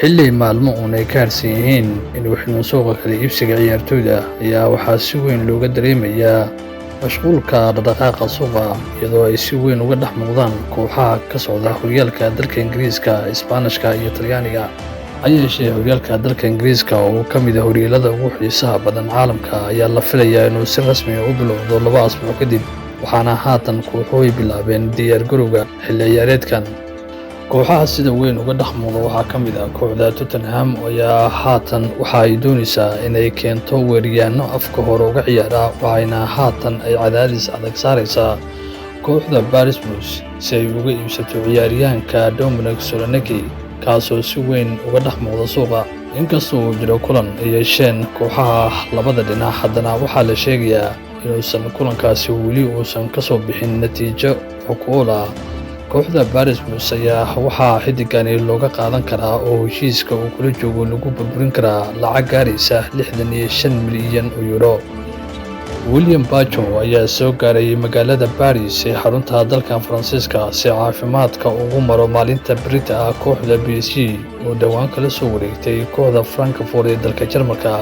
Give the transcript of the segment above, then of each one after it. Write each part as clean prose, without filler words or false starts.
Xilli maalmo uun ay ka harsan yihiin inuu xidhmo suuqa kala iibsiga ciyaartoyda ayaa waxaa si weyn looga dareemayaa mashquulka dhaqdhaqaaqa suuqa, iyadoo ay si weyn uga dhex muuqdaan kooxaha ka socda horyaalka dalka Ingiriiska, Isbaanishka iyo Talyaaniga. Ha yeeshee, horyaalka dalka Ingiriiska oo ka mid ah horyaalada ugu xiisaha badan caalamka ayaa la filayaa inuu si rasmi ah u bilowdo 2 asbuuc kadib, waxaana haatan kooxuhu ay bilaabeen diyaar garowga xilli ciyaareedkan. Kooxaha sida weyn uga dhex muuqda waxaa ka mid ah kooxda Tottenham ayaa haatan waxa ay doonaysaa inay keento weeraryahanno afka hore uga ciyaara, waxayna haatan ay cadaadis adag saaraysaa kooxda Bournemouth si ay uga iibsato ciyaaryahanka Dominic Solanke, kaasoo si weyn uga dhex muuqda suuqa. Inkastoo uu jiro kulan ay yeesheen kooxaha labada dhinac, haddana waxaa la sheegayaa inuusan kulankaasi weli uusan ka soo bixin natiijo wax ku ool ah. Kooxda Bournemouth ayaa waxaa xiddigani looga qaadan karaa oo heshiiska uu kula joogo lagu burburin karaa lacag gaaraysa €65 milyan. William Pacho ayaa soo gaaray magaalada Paris ee xarunta dalka Faransiiska si caafimaadka ugu maro maalinta berrito ah kooxda PSG oo dhowaan kala soo wareegtay kooxda Frankfurt ee dalka Jarmalka,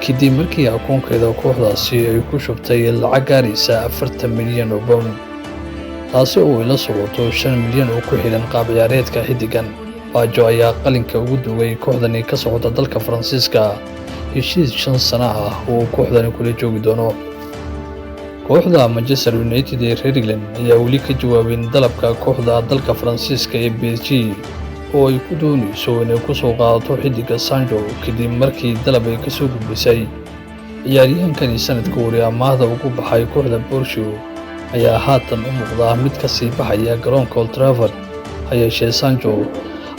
kadib markii akoonkeeda kooxdaasi ay ku shubtay lacag gaaraysa £40 milyan, taasi oo ay la socoto 5 milyan oo ku xidhan qaab ciyaareedka xiddigan. Pacho ayaa qalinka ugu duugay kooxdani ka socota dalka Faransiiska heshiis 5 sano ah oo uu kooxdani kula joogi doono. Kooxda Manchester United ee reer England ayaa weli ka jawaabin dalabka kooxda dalka Faransiiska ee PSG oo ay ku doonayso inay ku soo qaadato xiddiga Sancho, kadib markii dalab ay ka soo gudbisay. Ciyaaryahankani sanadka hore amaahda ugu baxay kooxda Borussia ayaa haatan u muuqda mid ka sii baxaya garoonka Old Trafford. Ha yeeshee, Sancho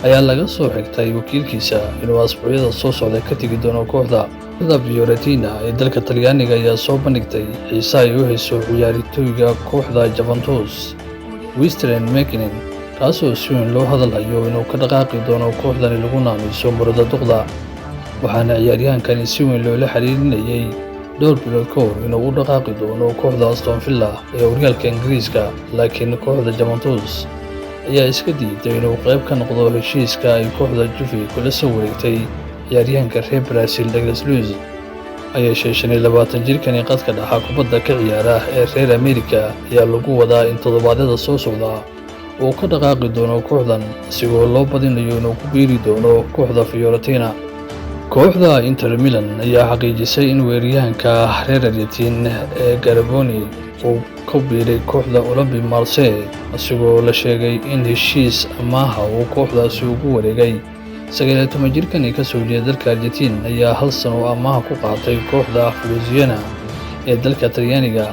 ayaa laga soo xigtay wakiilkiisa inuu asbuucyada soo socda ka tegi doono kooxda. Kooxda Fiorentina ee dalka Talyaaniga ayaa soo bandhigtay xiisaha ay u hayso ciyaartoyga kooxda Juventus Weston McKennie, kaasoo si weyn loo hadalhayo inuu ka dhaqaaqi doono kooxdani lagu naanayso Murada Duqda, waxaana ciyaaryahankani si weyn loola xiriirinayay dhowr bilood ka hor inuu u dhaqaaqi doono kooxda Aston Villa ee horyaalka Ingiriiska, laakiin kooxda Juventus ayaa iska diiday inuu qayb ka noqdo heshiiska ay kooxda Juve kula soo wareegtay ciyaaryahanka reer Brazil Douglas Luiz. Ha yeeshee, 25 jirkani qadka dhexe kubadda ka ciyaara ee reer Amerika ayaa lagu wadaa in toddobaadyada soo socda uu ka dhaqaaqi doono kooxdan, isigoo loo badinayo inuu ku biiri doono kooxda Fiorentina. Kooxda Inter Milan ayaa xaqiijisay in weeraryahanka reer Argentina ee Carboni uu ku biiray kooxda Olympique Marseille, isagoo la sheegay in heshiis amaaha uu kooxdaasi ugu wareegay. 19 jirkani ka soo jeeda dalka Argentina ayaa hal sano oo amaah ku qaatay kooxda Fiorentina ee dalka Talyaaniga.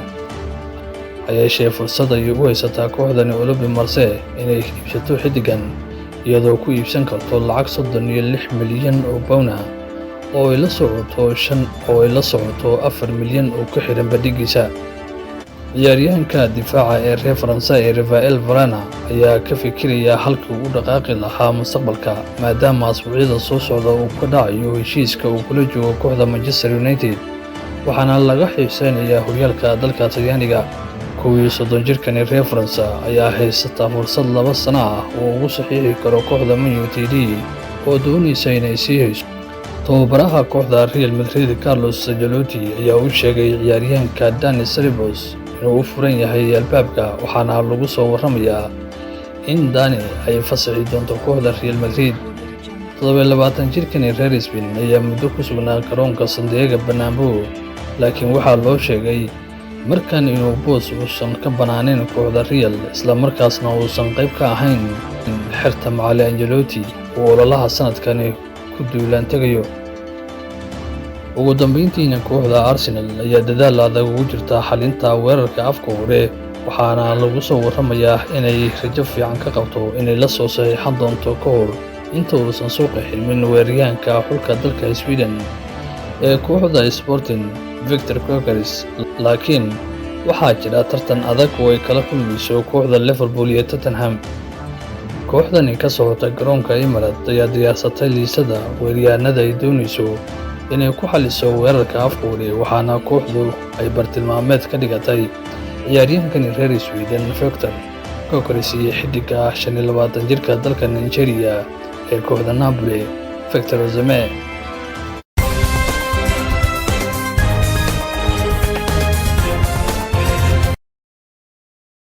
Ha yeeshee, fursad ayay u haysataa kooxdani Olympique Marseille inay iibsato xiddigan, iyadoo ku iibsan karto lacag £36 milyan ah oo ay la socoto shan oo ay la socoto 4 milyan oo ku xiran bandhigiisa. Ciyaaryahanka difaaca ee reer Faransa ee Raphael Varane ayaa ka fikiraya halkii uu u dhaqaaqi lahaa mustaqbalka, maadaama asbuucyada soo socda uu ka dhacayo heshiiska uu kula joogo kooxda Manchester United, waxaana laga xiiseynayaa horyaalka dalka Talyaaniga. 31 jirkani reer Faransa ayaa haysata fursad 2 sano ah oo ugu saxiixi karo kooxda Man Utd oo doonaysa inay sii hayso. Tababaraha kooxda Real Madrid Carlos Ancelotti ayaa u sheegay ciyaaryahanka Dani Ceballos inuu u furan yahay albaabka, waxaana lagu soo warramayaa in Dani ay fasaxi doonto kooxda Real Madrid. 27 jirkani reer Spain ayaa muddo ku sugnaa garoonka Santiago Bernabeu, laakiin waxaa loo sheegay markan inuu boos uusan ka banaaneyn kooxda Real, isla markaasna uusan qayb ka ahayn xerta macallin Ancelotti uu ololaha sanadkani ku duulaan tegayo. Ugu dambeyntiina, kooxda Arsenal ayaa dadaal adag ugu jirta xalinta weerarka afka hore, waxaana lagu soo warramayaa inay rajo fiican ka qabto inay la soo saxiixan doonto ka hor inta uusan suuqa xirmin weeraryahanka xulka dalka Sweden ee kooxda Sporting Victor Gyökeres, laakiin waxaa jira tartan adag oo ay kala kulmayso kooxda Liverpool iyo Tottenham. Kooxdani ka socota garoonka Emirates ayaa diyaarsatay liisada weeraryahanada ay doonayso inay ku xaliso weerarka afka hore, waxaana kooxdu ay bartilmaameed ka dhigatay ciyaaryahankani reer Sweden Victor Gyökeres iyo xiddiga 25 jirka dalka Nigeria ee kooxda Napoli. Victor Osimhen.